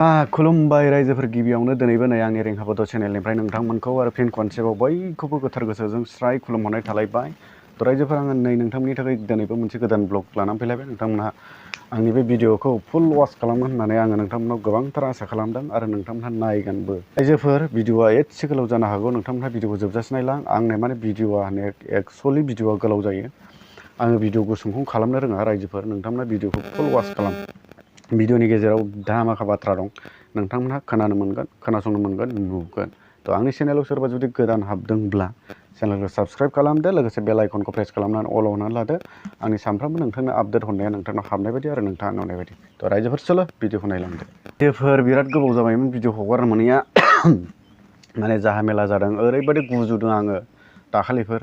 खुलुमबाय रायजोफोर गिबियावनो दिनैबो नै आंनि रेंहाबोद चेनेलनिफ्राय नोंथांमोनखौ आरो फिन खनसेबाव बयखौबो गोथार गोसोजों स्राय खुलुमहरनाय थालायबाय। थ' रायजोफोर आङो नै नोंथांमोननि थाखाय दिनैबो मोनसे गोदान ब्लग लानानै फैलायबाय। नोंथांमोनहा आंनि बे भिडिअखौ फुल वाच खालामगोन होननानै आङो नोंथांमोनाव गोबांथार आसा खालामदों आरो नोंथांमोनहा नायगोनबो। रायजोफोर भिडिअआ एसे गोलाव जानो हागौ, नोंथांमोनहा भिडिअखौ जोबजासे नायलां। आंनो माने भिडिअआ एक्चुअलि भिडिअआ गोलाव जायो। आङो भिडिअ गुसुंखौ खालामनो रोङा रायजोफोर, नोंथांमोना भिडिअखौ फुल वाच खालाम। भिडिअनि गेजेराव धामाखा बाथ्रा दं, नोंथांमोनहा खोनानो मोनगोन, खोनासंनो मोनगोन, नुगोन। थ' आंनि चेनेलाव सोरबा जुदि गोदान हाबदोंब्ला चेनेलखौ साबस्क्राइब खालामदो, लोगोसे बेल आइकनखौ प्रेस खालामनानै अल होनानै लादो। आंनि सानफ्रामबो नोंथांनो आपडेट हरनाया नोंथांनाव हाबनाय बायदि आरो नोंथाङा नुनाय बायदि। थ' रायजोफोर चलो भिडिअखौ नायलांदो। भिडिअफोर बिराद गोबाव जाबायमोन भिडिअ हगारनो मोनैया। माने जाहा मेला जादों, ओरैबायदि गुजुदों आङो दाखालिफोर।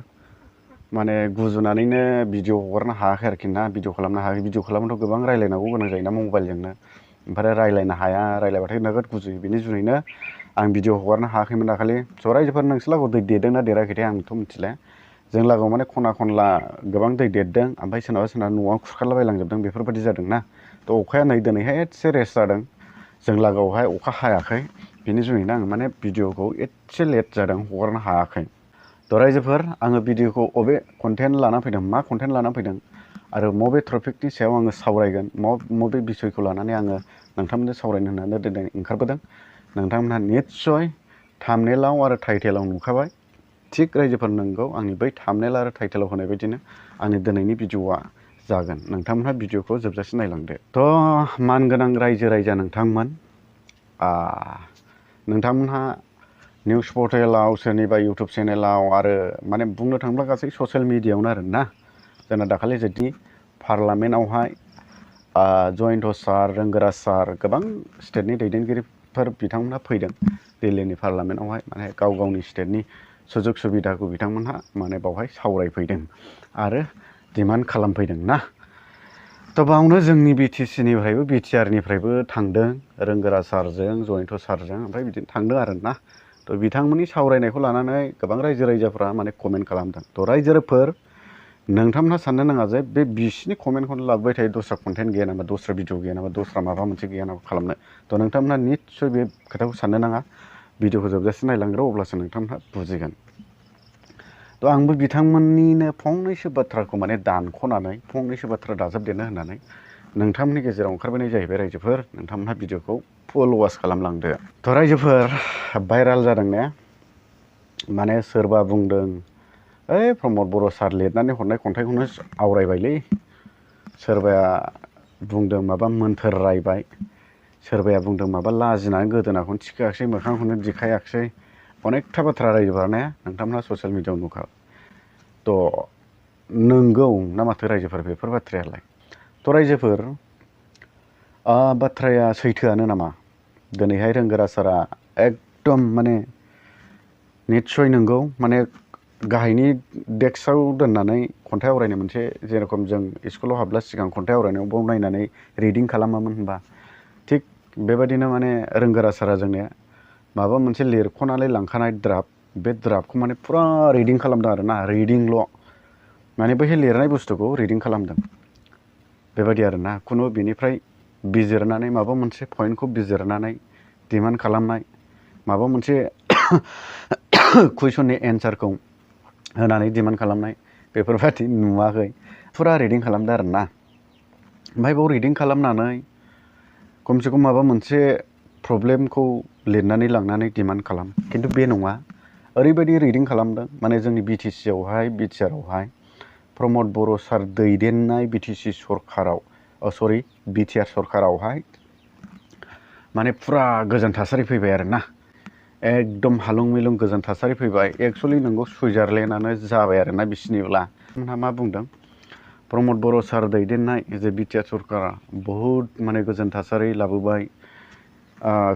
माने गुजुनानैनो भिडिअ हगारनो हायाखै आरोखि ना, भिडिअ खालामनो हायाखै। भिडिअ खालामनोथ' गोबां रायलायनांगौ गोनां जायोना मबाइलजोंनो, ओमफ्राय रायलायनो हाया, रायलायबाथाय नोगोद गुजुयो। बिनि जुनैनो आं भिडिअ हगारनो हायाखैमोन दाखालि। स' रायजोफोर नोंसोर लागोआव दै देरदोंना देराखैथाय आंथ' मिथिला। जों लागोआव माने खना खनला गोबां दै देरदों, ओमफ्राय सोरनाबा सोरनाबा न'आव खुरखालाबायलांजोबदों, बेफोरबायदि जादोंना। थ' अखाया नै दिनैहाय एसे रेस्ट जादों। जों लागोआवहाय अखा हायाखै, बिनि जुनैनो आङो माने भिडिअखौ एसे लेट जादों, हगारनो हायाखै। थ' रायजोफोर आङो भिडिअखौ अबे कन्टेन्ट लाना फैदों, मा कन्टेन्ट लाना फैदों आरो मबे टपिकनि सायाव आङो सावरायगोन, मबे बिसयखौ लानानै आङो नोंथांमोनजों सावरायनो होननानै दिनै ओंखारबोदों, नोंथांमोनहा निस्सय थाम्बनेइलाव आरो टाइटेलाव नुखाबाय। थिग रायजोफोर नंगौ, आंनि बै थाम्बनेइल आरो टाइटेलाव होनाय बायदिनो आंनि दिनैनि भिडिअआ जागोन। नोंथांमोनहा भिडिअखौ जोबजासे नायलांदो। थ' मानगोनां रायजो राजा नोंथांमोन, नोंथांमोनहा निउस पर्टेलाव, सोरनिबा इउटुब चेनेलाव आरो माने बुंनो थाङोब्ला गासै ससियेल मिडियायावनो आरोना, जोंना दाखालि जुदि पार्लामेन्टआवहाय जयन्त सार, रोंगोरा सार, गोबां स्टेटनि दैदेनगिरिफोर बिथांमोनहा फैदों दिल्लीनि पार्लामेन्टआवहाय। माने गाव गावनि स्टेटनि सुजुग सुबिदाखौ बिथांमोनहा माने बावहाय सावरायफैदों आरो डिमान्ड खालामफैदों ना। थ' बावनो जोंनि बिटिसिनिफ्रायबो, बिटिआरनिफ्रायबो थांदों रोंगोरा सारजों, जयन्त सारजों, ओमफ्राय बिदिनो थांदों आरोना। थ' बिथांमोननि सावरायनायखौ लानानै गोबां रायजो राजाफ्रा माने कमेन्ट खालामदों। थ' रायजोफोर नोंथांमोनहा साननो नाङा जे बे बिसिनि कमेन्टखौनो लाबोबाय थायो, दस्रा कन्टेन्ट गैया नामा, दस्रा भिडिअ गैया नामा, दस्रा माबा मोनसे गैया नामा खालामनो। थ' नोंथांमोनहा निस्सय बे खोथाखौ साननो नाङा, भिडिअखौ जोबजासे नायलांग्रो, अब्लासो नोंथांमोनहा बुजिगोन। थ' आंबो बिथांमोननिनो फंनैसो बाथ्राखौ माने दानख'नानै फंनैसो बाथ्रा दाजाबदेरनो होननानै नोंथांमोननि गेजेराव ओंखारबोनाय जाहैबाय। रायजोफोर नोंथांमोनहा भिडिअखौ फुल वाच खालामलांदो। थ' रायजोफोर भाइराल जादों ने, माने सोरबा बुंदों ओइ प्रमद बर' सार लिरनानै हरनाय खन्थाइखौनो आवरायबायलै, सोरबाया बुंदों माबा मोन्थोर रायबाय, सोरबाया बुंदों माबा लाजिनानै गोदोनाखौनो थिखोआखिसै, मोखांखौनो दिखायाखिसै, अनेकथा बाथ्रा रायजोफोर ने, नोंथांमोनहा ससियेल मिडियायाव नुखाबाय। थ' नंगौ ना माथो रायजोफोर बेफोर बाथ्रायालाय? थ' रायजोफोर बाथ्राया सैथोआनो नामा? दिनैहाय रोंगोरा सारा एकदम माने निस्सय नंगौ, माने गाहायनि डेस्कआव दोननानै खन्थाइ आवरायनो मोनसे, जेरखम जों स्कुलाव हाबब्ला सिगां खन्थाइ आवरायनायाव बाव नायनानै रिडिं खालामामोन होनबा, थिग बेबायदिनो माने रोंगोरा सारा जोंनिया माबा मोनसे लिरख'नानै लांखानाय द्राफ्ट, बे द्राफ्टखौ माने फुरा रिडिं खालामदों आरोना, रिडिंल', माने बै लिरनाय बुस्थुखौ रिडिं खालामदों। बेबायदि आरोना, खुनु बिनिफ्राय बिजिरनानै माबा मोनसे पइन्टखौ बिजिरनानै डिमान्ड खालामनाय, माबा मोनसे कुइसननि एन्सारखौ होनानै डिमान्ड खालामनाय, बेफोरबायदि नुवाखै। फुरा रिडिं खालामदों आरोना। ओमफ्राय बाव रिडिं खालामनानै खमसे खम माबा मोनसे प्रब्लेमखौ लिरनानै लांनानै डिमान्ड खालाम, खिन्थु बे नङा। ओरैबायदि रिडिं खालामदों, माने जोंनि बिटिसिआवहाय, बिटिआरआवहाय प्रमद बर' सार दैदेननाय बिटिसि सरकाराव, बिटिआर सरकारावहाय माने फुरा गोजोन थासारि फैबाय आरोना, एकदम हालुं मिलुं गोजोन थासारि फैबाय। एक्सुवेलि नंगौ सुइजारलेण्डआनो जाबाय आरोना बिसिनिब्ला। नोंहा मा बुंदों? प्रमद बर' सार दैदेननाय जे बिटिआर सरकारा बहुद माने गोजोन थासारि लाबोबाय,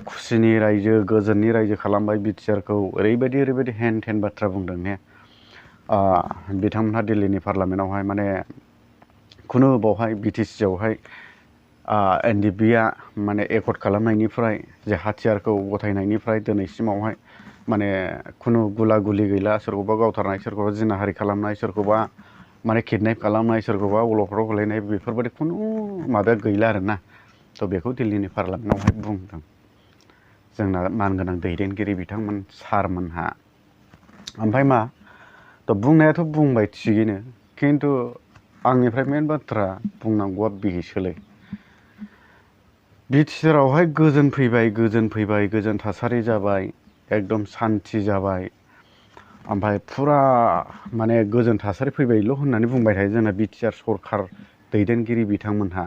खुसिनि रायजो, गोजोननि रायजो खालामबाय बिटिआरखौ, ओरैबायदि हेन थेन बाथ्रा बुंदों ने। बिथांमोनहा दिल्लीनि पार्लामेन्टआवहाय माने खुनु बावहाय बिटिसिआवहाय एनडिएफबिआ माने एकर्ड खालामनायनिफ्राय, जे हाथियारखौ गथायनायनिफ्राय दिनैसिमावहाय माने खुनु गुला गुलि गैला, सोरखौबा गावथारनाय, सोरखौबा जिनाहारि खालामनाय, सोरखौबा माने किडनेप खालामनाय, सोरखौबा अलखदाव गोलैनाय, बेफोरबायदि खुनु माबाया गैला आरोना। थ' बेखौ दिल्लीनि पार्लामेन्टआवहाय बुंदों। जोंना मानगोनां दैदेनगिरि बिथांमोन सारमोनहा। ओमफ्राय मा बुंनायाथ' बुंबाय थिगैनो, खिन्थु आंनिफ्राय मेन बाथ्रा बुंनांगौआ बेसोलै बिटिआरआवहाय गोजोन फैबाय, गोजोन थासारि जाबाय, एकदम सान्थि जाबाय, ओमफ्राय फुरा माने गोजोन थासारि फैबायल' होननानै बुंबाय थायो जोंना बिटिआर सरखार दैदेनगिरि बिथांमोनहा।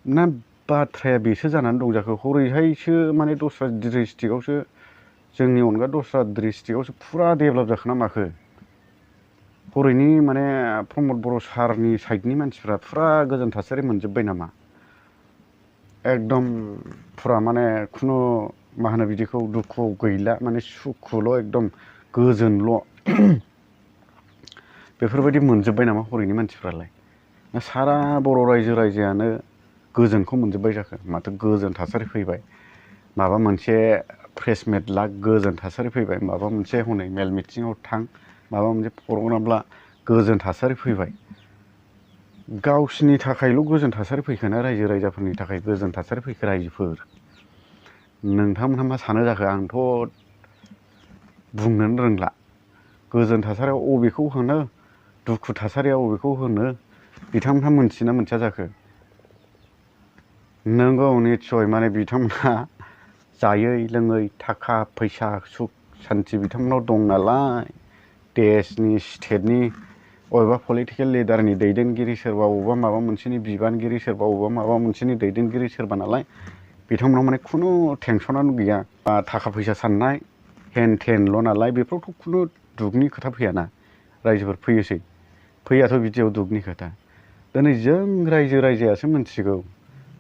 ना बाथ्राया बेसो जानानै दं जाखो, हरैहायसो माने दस्रा डिस्ट्रिक्टआवसो, जोंनि अनगा दस्रा डिस्ट्रिक्टआवसो फुरा डेभेलप जाखो ना माखो? हरैनि माने प्रमद बर' सारनि साइडनि मानसिफ्रा फुरा गोजोन थासारि मोनजोब्बाय नामा? एकदम फुरा माने खुनु मा होनो बिदिखौ, दुखु गैला, माने सुखुल', एकदम गोजोनल' बेफोरबायदि मोनजोब्बाय नामा हरैनि मानसिफ्रालाय? ना सारा बर' रायजो राजायानो गोजोनखौ मोनजोब्बाय जाखो? माथो गोजोन थासारि फैबाय, माबा मोनसे प्रेस मिट ला गोजोन थासारि फैबाय, माबा मोनसे हनै मेल मिटिङाव थां, माबा मोनसे प्रग्राम ला गोजोन थासारि फैबाय। गावसिनि थाखायल' गोजोन थासारि फैखोना रायजो राजाफोरनि थाखाय गोजोन थासारि फैखो रायजोफोर? नोंथांमोनहा मा सानो जाखो? आंथ' बुंनोनो रोंला। गोजोन थासारियाव अबेखौ होनो, दुखु थासारियाव अबेखौ होनो, बिथांमोनहा मोनथियोना मोनथिया जाखो? नंगौ, निस्सय माने बिथांमोनहा जायै लोङै थाखा फैसा सुख सान्थि बिथांमोनाव दं नालाय, देशनि स्टेटनि अबेबा पलिटिकेल लिडारनि दैदेनगिरि, सोरबा अबेबा माबा मोनसेनि बिबानगिरि, सोरबा अबेबा माबा मोनसेनि दैदेनगिरि सोरबा नालाय, बिथांमोनाव माने खुनु टेनसनानो गैया। थाखा फैसा साननाय हेन टेनल' नालाय, बेफोरावथ' खुनु दुखनि खोथा फैयाना। रायजोफोर फैयोसै, फैयाथ' बिदियाव दुखनि खोथा। दिनै जों रायजो राजायासो मिथिगौ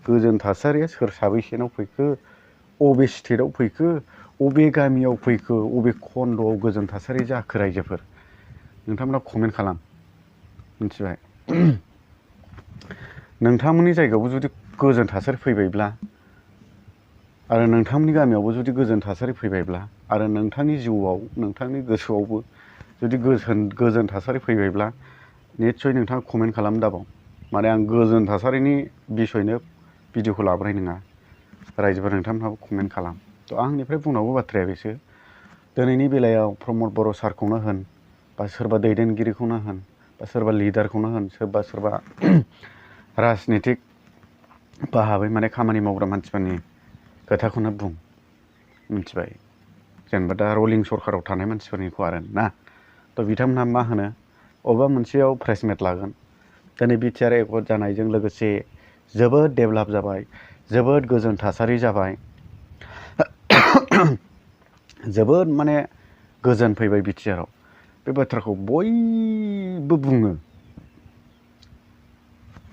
गोजोन थासारिया सोर साबैसेनाव फैखो, अबे स्टेटआव फैखो, अबे गामियाव फैखो, अबे खन्द'आव गोजोन थासारि जाखो रायजोफोर। नोंथांमोना कमेन्ट खालाम, मिथिबाय? नोंथांमोननि जायगायावबो जुदि गोजोन थासारि फैबायब्ला, आरो नोंथांमोननि गामियावबो जुदि गोजोन थासारि फैबायब्ला, आरो नोंथांनि जिउआव, नोंथांनि गोसोआवबो जुदि गोजोन थासारि फैबायब्ला, निस्सय नोंथाङा कमेन्ट खालाम दाबाव। माने आं गोजोन थासारिनि बिसयनो भिडिअखौ लाबोनाय नङा। रायजोफोर नोंथांमोनहाबो कमेन्ट खालाम। थ' आंनिफ्राय बुंनांगौ बाथ्राया बेसो। दिनैनि बेलायाव प्रमद बर' सारखौनो होन, बा सोरबा दैदेनगिरिखौनो होन, बा सोरबा लिडारखौनो होन, सोरबा राजनितिक भाबै माने खामानि मावग्रा मानसिफोरनि खोथाखौनो बुं, मिथिबाय? जेनेबा दा रलिं सरखाराव थानाय मानसिफोरनिखौ आरो ना। थ' बिथांमोनहा मा होनो, अबेबा मोनसेयाव प्रेस मिट लागोन। दिनै बिटिआर एकर्ड जानायजों लोगोसे जोबोद डेभेलप जाबाय, जोबोद गोजोन थासारि जाबाय, जोबोद माने गोजोन फैबाय बिटिआरआव। बे बाथ्राखौ बयबो बुङो।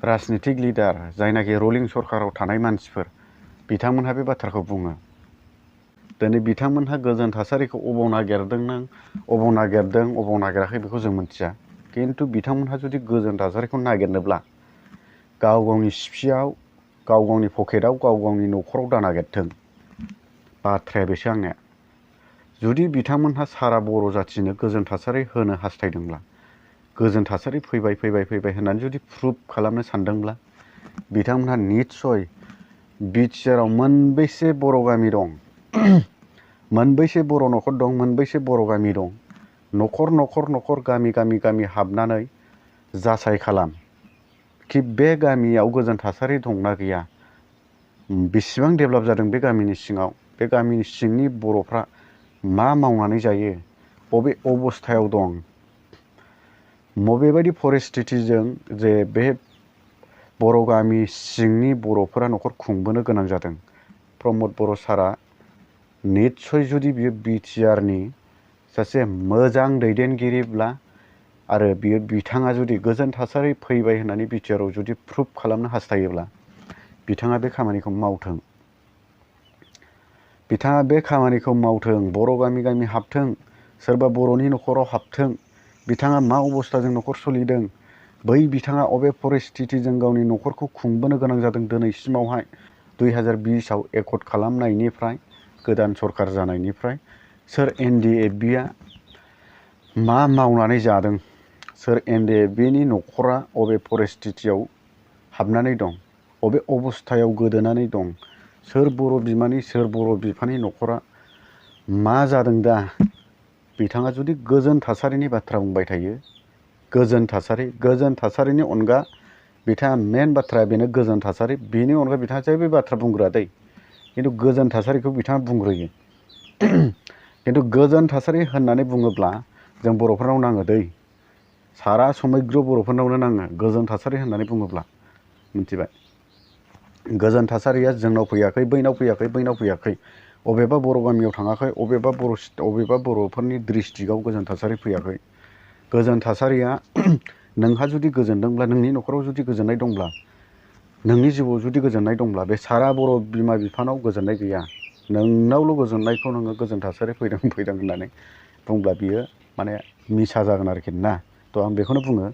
राजनितिक लिडार, जायनाखि रलिं सरखाराव थानाय मानसिफोर, बिथांमोनहा बे बाथ्राखौ बुङो। दिनै बिथांमोनहा गोजोन थासारिखौ अबाव नागिरदों, नों अबाव नागिरदों, अबाव नागिराखै बेखौ जों मिथिया। खिन्थु बिथांमोनहा जुदि गोजोन थासारिखौ नागिरनोब्ला, गाव गावनि सिफियाव, गाव गावनि पकेटाव, गाव गावनि न'खराव दा नागिरथों। बाथ्राया बेसो आंनिया। जुदि बिथांमोनहा सारा बर' जाथिनो गोजोन थासारि होनो हास्थायदोंब्ला, गोजोन थासारि फैबाय होननानै जुदि प्रुभ खालामनो सानदोंब्ला, बिथांमोनहा निस्सय बिटिआरआव मोनबेसे बर' गामि दं, मोनबेसे बर' न'खर दं, मोनबेसे बर' गामि दं, न'खर गामि हाबनानै जाचाइ खालाम कि बे गामियाव गोजोन थासारि दंना गैया, बेसेबां डेभेलप जादों बे गामिनि सिङाव, बे गामिनि सिंनि बर'फ्रा मा मावनानै जायो, बबे अबस्थायाव दं, बबेबायदि परिस्थितिजों जे बे बर' गामि सिंनि बर'फोरा न'खर खुंबोनो गोनां जादों। प्रमद बर' सारा निस्सय जुदि बियो बिटिआरनि सासे मोजां दैदेनगिरिब्ला, आरो बिथाङा जुदि गोजोन थासारि फैबाय होननानै बिटिआरआव जुदि प्रुभ खालामनो हास्थायोब्ला, बिथाङा बे खामानिखौ मावथों। बिथाङा बे खामानिखौ मावथों। बर' गामि हाबथों, सोरबा बर'नि न'खराव हाबथों। बिथाङा मा अबस्थाजों न'खर सोलिदों, बै बिथाङा अबे परिस्थितिजों गावनि न'खरखौ खुंबोनो गोनां जादों दिनैसिमावहाय, 2020आव एकर्ड खालामनायनिफ्राय, गोदान सरखार जानायनिफ्राय, सोर NDFBआ मा मावनानै जादों, सोर NDFBनि न'खरा अबे परिस्थितियाव हाबनानै दं, अबे अबस्थायाव गोदोनानै दं, सोर बर' बिमानि सोर बर' बिफानि न'खरा मा जादों दा बिथाङा जुदि गोजोन थासारिनि बाथ्रा बुंबाय थायो, गोजोन थासारिनि अनगा बिथाङा मेन बाथ्राया बेनो गोजोन थासारि, बेनि अनगा बिथाङा जेबो बाथ्रा बुंग्रोआ दै, खिन्थु गोजोन थासारिखौ बिथाङा बुंग्रोयो। खिन्थु गोजोन थासारि होननानै बुङोब्ला जों बर'फोरनाव नाङो दै, सारा समग्र बर'फोरनावनो नाङो गोजोन थासारि होननानै बुङोब्ला, मिथिबाय। गोजोन थासारिया जोंनाव फैयाखै, बैनाव फैयाखै, बैनाव फैयाखै, अबेबा बर' गामियाव थाङाखै, अबेबा बर'फोरनि डिस्ट्रिक्टआव गोजोन थासारि फैयाखै। गोजोन थासारिया नोंहा जुदि गोजोनदोंब्ला, नोंनि न'खराव जुदि गोजोननाय दंब्ला, नोंनि जिउआव जुदि गोजोननाय दंब्ला, बे सारा बर' बिमा बिफानाव गोजोननाय गैया। नोंनावल' गोजोननायखौ नोङो गोजोन थासारि फैदों होननानै बुंब्ला बियो माने मिसा जागोन आरोखि ना। थ' आं बेखौनो बुङो,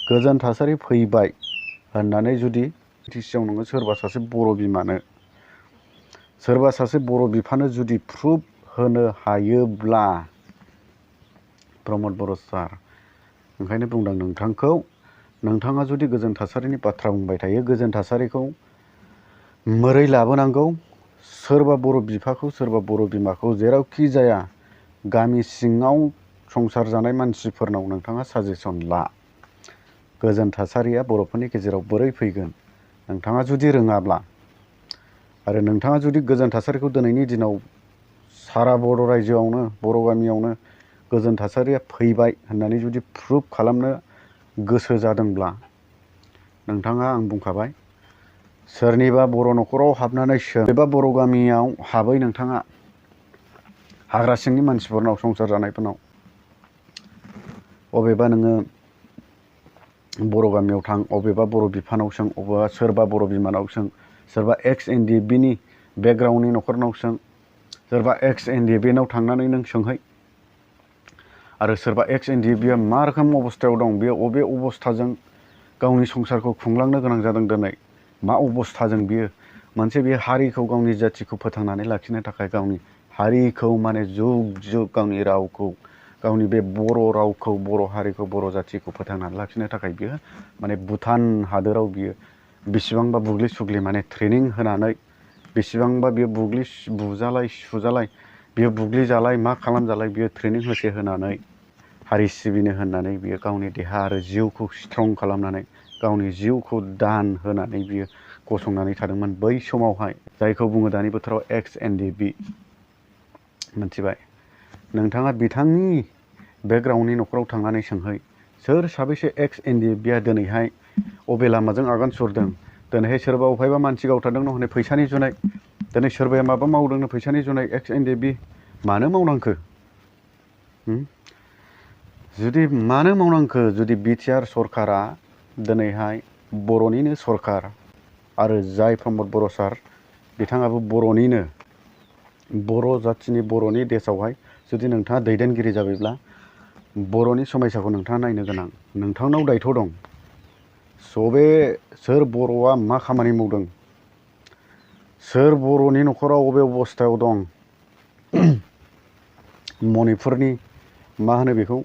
गोजोन थासारि फैबाय होननानै जुदि सिटिसियाव नोङो सोरबा सासे बर' बिमानो, सोरबा सासे बर' बिफानो जुदि प्रुफ होनो हायोब्ला, प्रमद बर' सार ओंखायनो बुंदों नोंथांखौ, नोंथाङा जुदि गोजोन थासारिनि बाथ्रा बुंबाय थायो, गोजोन थासारिखौ मोरै लाबोनांगौ। सोरबा बर' बिफाखौ, सोरबा बर' बिमाखौ जेरावखि जाया गामि सिङाव संसार जानाय मानसिफोरनाव नोंथाङा साजेसन ला। गोजोन थासारिया बर'फोरनि गेजेराव बोरै फैगोन नोंथाङा जुदि रोङाब्ला, आरो नोंथाङा जुदि गोजोन थासारिखौ दिनैनि दिनाव सारा बर' रायजोआवनो, बर' गामियावनो गोजोन थासारिया फैबाय होननानै जुदि प्रुफ खालामनो गोसो जादोंब्ला, नोंथाङा, आं बुंखाबाय, सोरनिबा बर' न'खराव हाबनानै सोरनिबा बर' गामियाव हाबै नोंथाङा, हाग्रा सिंनि मानसिफोरनाव संसार जानायफोरनाव, अबेबा नोङो बर' गामियाव थां, अबेबा बर' बिफानाव सों, अबेबा सोरबा बर' बिमानाव सों, सोरबा एक्स NDFB नि बेकग्राउन्डनि न'खरनाव सों, सोरबा एक्स NDFB नाव थांनानै नों सोंहै, आरो सोरबा एक्स NDFB आ मा रोखोम अबस्थायाव दं, बेयो अबे अबस्थाजों गावनि संसारखौ खुंलांनो गोनां जादों दिनै, मा अबस्थाजों बियो मोनसे बे हारिखौ, गावनि जाथिखौ फोथांनानै लाखिनो थाखाय, गावनि हारिखौ माने जुग जुग गावनि रावखौ, गावनि बे बर' रावखौ, बर' हारिखौ, बर' जाथिखौ फोथांनानै लाखिनो थाखाय बियो माने भुटान हादोराव बियो बेसेबांबा बुग्लि सुग्लि माने ट्रेनिं होनानै, बेसेबांबा बियो बुजालाय सुजालाय, बियो बुग्लिजालाय मा खालामजालाय बियो ट्रेनिं होसे होनानै, हारि सिबिनो होननानै बियो गावनि देहा आरो जिउखौ स्ट्रं खालामनानै, गावनि जिउखौ दान होनानै बियो गसंनानै थादोंमोन बै समावहाय, जायखौ बुङो दानि बोथोराव एक्स NDFB, मिथिबाय। नोंथाङा बिथांनि बेकग्राउन्डनि न'खराव थांनानै सोंहै, सोर साबैसे एक्स NDFB आ दिनैहाय अबे लामाजों आगान सुरदों, दिनैहाय सोरबा अबेहायबा मानसि गावथारदोंनो हनै फैसानि जुनै, दिनै सोरबाया माबा मावदोंनो फैसानि जुनै, एक्स NDFB मानो मावनांखो? जुदि मानो मावनांखो? जुदि BTR सरकारा दिनैहाय बर'निनो सरकार, आरो जाय प्रमद बर' सार बिथाङाबो बर'निनो, बर' जाथिनि, बर'नि देशआवहाय जुदि नोंथाङा दैदेनगिरि जाबायब्ला, बर'नि समायसाखौ नोंथाङा नायनो गोनां, नोंथांनाव दायथ' दं। सोर बर'आ मा खामानि मावदों, सोर बर'नि न'खराव अबे अबस्थायाव दं, मणिपुरनि मा होनो बेखौ,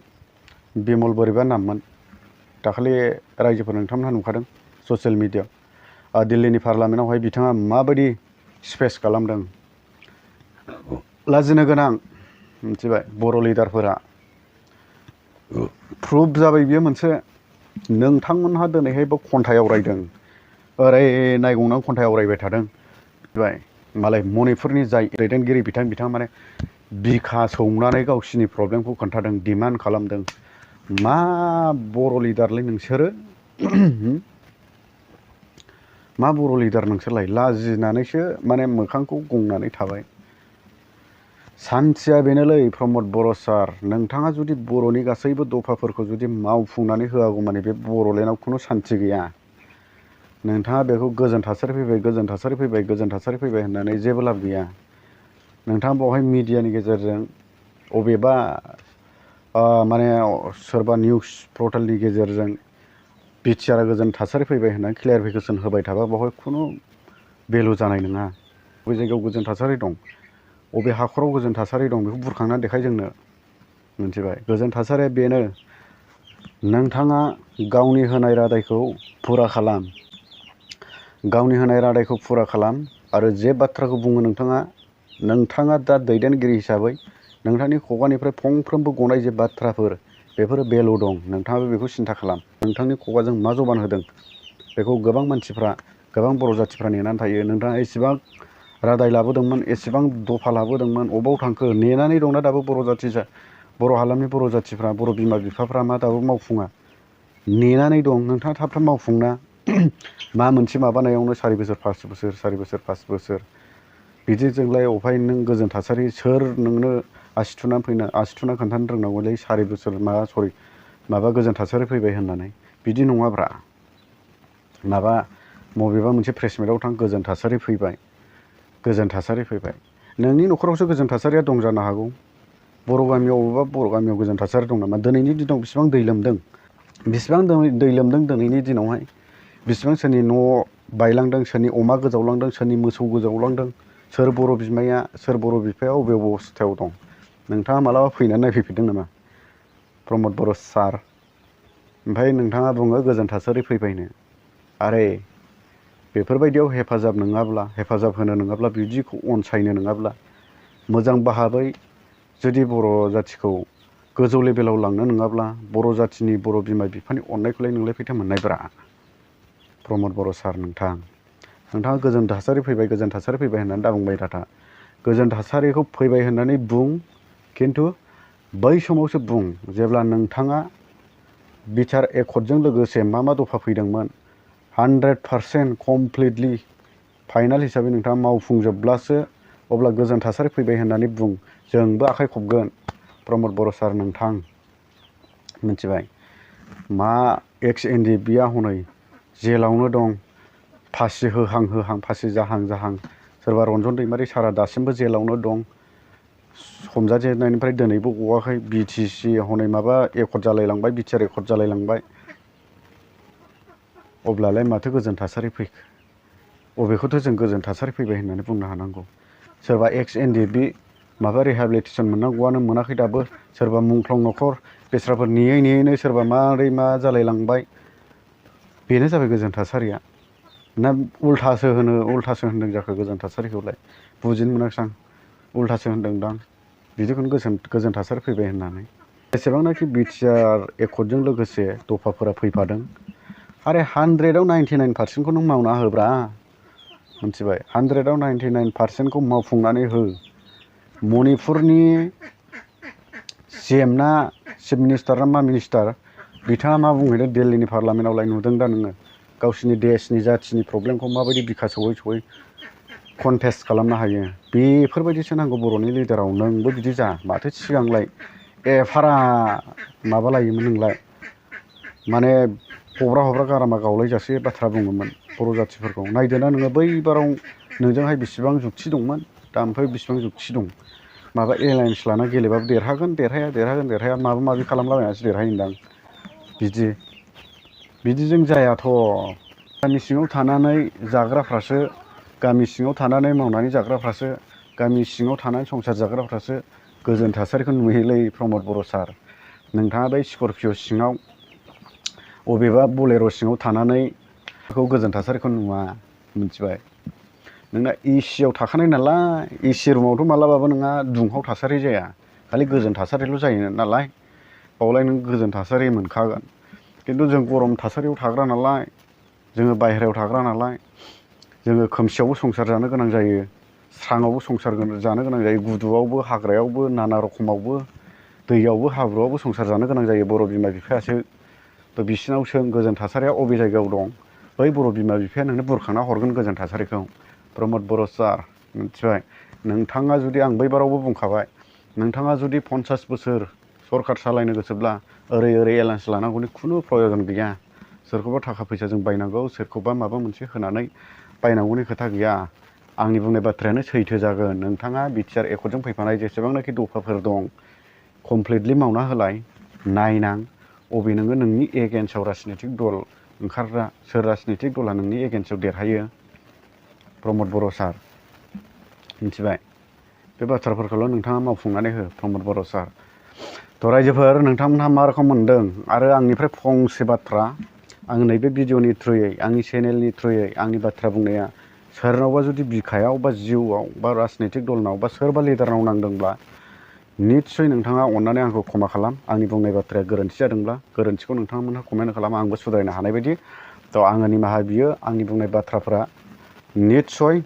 बिमल बोरैबा नाममोन, दाखालि रायजोफोर नोंथांमोनहा नुखादों ससियेल मिडियाआव, दिल्लीनि पार्लामेन्टआवहाय बिथाङा माबायदि स्पेस खालामदों, लाजिनो गोनां, मिथिबाय। बर' लिडारफोरा प्रुफ जाबाय बियो मोनसे, नोंथांमोनहा दिनैहायबो खन्थाइ आवरायदों, ओरै नायगंनानै खन्थाइ आवरायबाय थादों, मिथिबाय। मालाय मणिपुरनि जाय दैदेनगिरि बिथाङा माने बिखा सौनानै गावसिनि प्रब्लेमखौ खोन्थादों, डिमान्ड खालामदों। मा बर' लिडारलै नोंसोरो? मा बर' लिडार नोंसोरलाय? लाजिनानैसो माने मोखांखौ गंनानै थाबाय। सान्थिया बेनोलै प्रमद बर' सार, नोंथाङा जुदि बर'नि गासैबो दफाफोरखौ जुदि मावफुंनानै होआगौ माने बे बर'लेण्डआव खुनु सान्थि गैया। नोंथाङा बेखौ गोजोन थासारि फैबाय, गोजोन थासारि फैबाय, गोजोन थासारि फैबाय होननानै जेबो लाब गैया। नोंथाङा बेवहाय मिडियानि गेजेरजों, अबेबा माने सोरबा निउस पर्टेलनि गेजेरजों BTR गोजोन थासारि फैबाय होननानै क्लियारिफिकेसन होबाय थाबा बेवहाय खुनु भेलु जानाय नङा। बबे जायगायाव गोजोन थासारि दं, अबे हाखराव गोजोन थासारि दं, बेखौ बुरखांनानै देखाय जोंनो, मिथिबाय। गोजोन थासारिया बेनो, नोंथाङा गावनि होनाय रादायखौ फुरा खालाम, गावनि होनाय रादायखौ फुरा खालाम, आरो जे बाथ्राखौ बुङो नोंथाङा दा दैदेनगिरि हिसाबै नोंथांनि खुगानिफ्राय फंफ्रोमबो गनाय जे बाथ्राफोर बेफोरो बेल' दं। नोंथाङाबो बेखौ सिन्था खालाम। नोंथांनि खुगाजों मा जबान होदों बेखौ गोबां मानसिफ्रा, गोबां बर' जाथिफ्रा नेनानै थायो। नोंथाङा एसेबां रादाय लाबोदोंमोन, एसेबां दफा लाबोदोंमोन, अबाव थांखो? नेनानै दंना दाबो बर' हालामनि बर' जाथिफ्रा, बर' बिमा बिफाफ्रा मा दाबो मावफुङा? नेनानै दं। नोंथाङा थाब थाब मावफुंना मा मोनसे माबानायावनो 4 बोसोर 5 बोसोर 4 बोसोर 5 बोसोर बिदिजोंलाय अफाय नों गोजोन थासारि सोर नोंनो आसि थुना खोन्थानो रोंनांगौलै 4 बोसोर माबा गोजोन थासारि फैबाय होननानै। बिदि नङाब्रा। माबा बबेबा मोनसे प्रेस मिटआव थां, गोजोन थासारि फैबाय, गोजोन थासारि फैबाय। नोंनि न'खरावसो गोजोन थासारिया दं जानो हागौ। बर' गामियाव अबेबा बर' गामियाव गोजोन थासारि दं नामा? दिनैनि दिनाव बेसेबां दै लोमदों, बेसेबां दै लोमदों दिनैनि दिनावहाय? बेसेबां सोरनि न' बायलांदों, सोरनि अमा गोजावलांदों, सोरनि मोसौ गोजावलांदों, सोर बर' बिफाया अबे अबस्थायाव दं? नोंथाङा मालाबा फैनानै नायफैफेरदों नामा प्रमद बर' सार? ओमफ्राय नोंथाङा बुङो गोजोन थासारि फैबायनो। आरे बेफोरबायदियाव हेफाजाब होनो नङाब्ला, बिदिखौ अनसायनो नङाब्ला, मोजां भाबै जुदि बर' जाथिखौ गोजौ लेभेलाव लांनो नङाब्ला, बर' जाथिनि बर' बिमा बिफानि अननायखौलाय नोंलाय फैथा मोननायब्रा प्रमद बर' सार। नोंथाङा गोजोन थासारि फैबाय, गोजोन थासारि फैबाय होननानै दा बुंबाय था। गोजोन थासारिखौ फैबाय होननानै बुं, खिन्थु बै समावसो बुं जेब्ला नोंथाङा बिटिआर एकर्डजों लोगोसे मा मा दफा फैदोंमोन 100% कमप्लिटलि फाइनाल हिसाबै नोंथाङा मावफुंजोबब्लासो अब्ला गोजोन थासारि फैबाय होननानै बुं। जोंबो आखाइ खबगोन प्रमद बर' सार। नोंथां मिथिबाय? मा एक्स NDBआ हनै जेलावनो दं, फासि होहां फासि जाहां। सोरबा रन्जन दैमारि सारा दासिमबो जेलावनो दं, हमजाजेननायनिफ्राय दिनैबो गवाखै। BTC हनै माबा एकर्ड जालायलांबाय, बिटिआर एकर्ड जालायलांबाय। अब्लालाय माथो गोजोन थासारि फैखो? अबेखौथ' जों गोजोन थासारि फैबाय होननानै बुंनो हानांगौ? सोरबा एक्स NDB माबा रिहेबिलिटेसन मोननांगौआनो मोनाखै दाबो। सोरबा मुंख्लं न'खर बेस्राफोर नेयैनो सोरबा मारै मा जालायलांबाय। बेनो जाबाय गोजोन थासारिया ना उल्थासो होनदों जाखो गोजोन थासारिखौलाय? बुजिनो मोनाखिसै आं। उल्थासो होनदोंदां बिदिखौनो गोजोन थासारि फैबाय होननानै। जेसेबांनाखि बिटिआर एकर्डजों लोगोसे दफाफोरा फैफादों, आरे 100आव 99%खौ नों मावना होब्रा। मिथिबाय? 100आव 99%खौ मावफुंनानै हो। मणिपुरनि CM ना चिफ मिनिस्टार ना मा मिनिस्टार, बिथाङा मा बुंहैदों दिल्लीनि पार्लामेन्टआवलाय? नुदों दा नोङो? गावसिनि देशनि जाथिनि प्रब्लेमखौ माबायदि बिखा सौहै कन्टेस्ट खालामनो हायो। बेफोरबायदिसो नांगौ बर'नि लिडाराव। नोंबो बिदि जा। माथो सिगांलाय एफारा माबा लायोमोन नोंलाय? माने हब्रा गारामा गावलायजासे बाथ्रा बुङोमोन बर' जाथिफोरखौ। नायदोना नोङो बैबाराव नोंजोंहाय बेसेबां जुक्ति दंमोन, दा ओमफ्राय बेसेबां जुक्ति दं? माबा एलायन्स लाना गेलेबाबो देरहागोन, देरहाया माबा माबि खालामलाबायनासो देरहायोदां। बिदिजों जायाथ'। गामि सिङाव थानानै जाग्राफ्रासो, गामि सिङाव थानानै मावनानै जाग्राफ्रासो, गामि सिङाव थानानै संसार जाग्राफ्रासो गोजोन थासारिखौ नुयोलै प्रमद बर' सार। नोंथाङा बै स्करपिय' सिङाव, अबेबा बलेर' सिङाव थानानै गोजोन थासारिखौ नुवा। मिथिबाय? नोंना एसियाव थाखानाय नालाय, एसि रुमावथ' मालाबाबो नोंहा दुंहाव थासारि जाया, खालि गोजोन थासारिल' जायो नालाय। बावलाय नों गोजोन थासारि मोनखागोन। खिन्थु जों गरम थासारियाव थाग्रा नालाय, जोङो बाहेरायाव थाग्रा नालाय, जोङो खोमसियावबो संसार जानो गोनां जायो, स्राङावबो संसार जानो गोनां जायो, गुदुआवबो हाग्रायावबो नाना रखमावबो, दैयावबो हाब्रुआवबो संसार जानो गोनां जायो। बर' बिमा बिफायासो थ' बिसिनाव सों गोजोन थासारिया अबे जायगायाव दं? बै बर' बिमा बिफाया नोंनो बुरखांना हरगोन गोजोन थासारिखौ। प्रमद बर' सार। मिथिबाय? नोंथाङा जुदि, आं बैबारावबो बुंखाबाय, नोंथाङा जुदि 50 बोसोर सरखार सालायनो गोसोब्ला ओरै एलायन्स लानांगौनि खुनु प्रयजन गैया। सोरखौबा थाखा फैसाजों बायनांगौ, सोरखौबा माबा मोनसे होनानै बायनांगौनि खोथा गैया। आंनि बुंनाय बाथ्रायानो सैथो जागोन। नोंथाङा बिटिआर एकर्डजों फैफानाय जेसेबांनाखि दफाफोर दं, कमप्लिटलि मावना होलाय। नायनां अबे नोंनि एगेन्स्टआव राजनितिक दल ओंखारग्रा, सोर राजनितिक दला नोंनि एगेन्स्टआव देरहायो। प्रमद बर' सार। मिथिबाय? बे बाथ्राफोरखौल' नोंथाङा मावफुंनानै हो प्रमद बर' सार। थ' रायजोफोर, नोंथांमोनहा मा रोखोम मोनदों? आरो आंनिफ्राय फंसे बाथ्रा, आं नैबे भिडिअनि थ्रुयै, आंनि चेनेलनि थ्रुयै आंनि बाथ्रा बुंनाया सोरनावबा जुदि बिखायाव बा जिउआव बा राजनितिक दलनाव बा सोरबा लिडारनाव नांदोंब्ला निस्सय नोंथाङा अननानै आंखौ क्षमा खालाम। आंनि बुंनाय बाथ्राया गोरोन्थि जादोंब्ला गोरोन्थिखौ नोंथांमोनहा कमेन्ट खालाम, आंबो सुद्रायनो हानाय बायदि। थ' आङो निमाहा बियो, आंनि बुंनाय बाथ्राफोरा निस्सय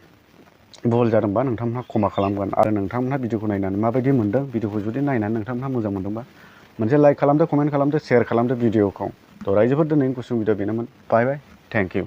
भुल जादोंबा नोंथांमोनहा क्षमा खालामगोन। आरो नोंथांमोनहा भिडिअखौ नायनानै माबायदि मोनदों, भिडिअखौ जुदि नायनानै नोंथांमोनहा मोजां मोनदोंबा मोनसे लाइक खालामदो, कमेन्ट खालामदो, शेयार खालामदो भिडिअखौ। थ' रायजोफोर दिनैनि गुसुं भिडिअ बेनोमोन। बाय बाय, थेंक इउ।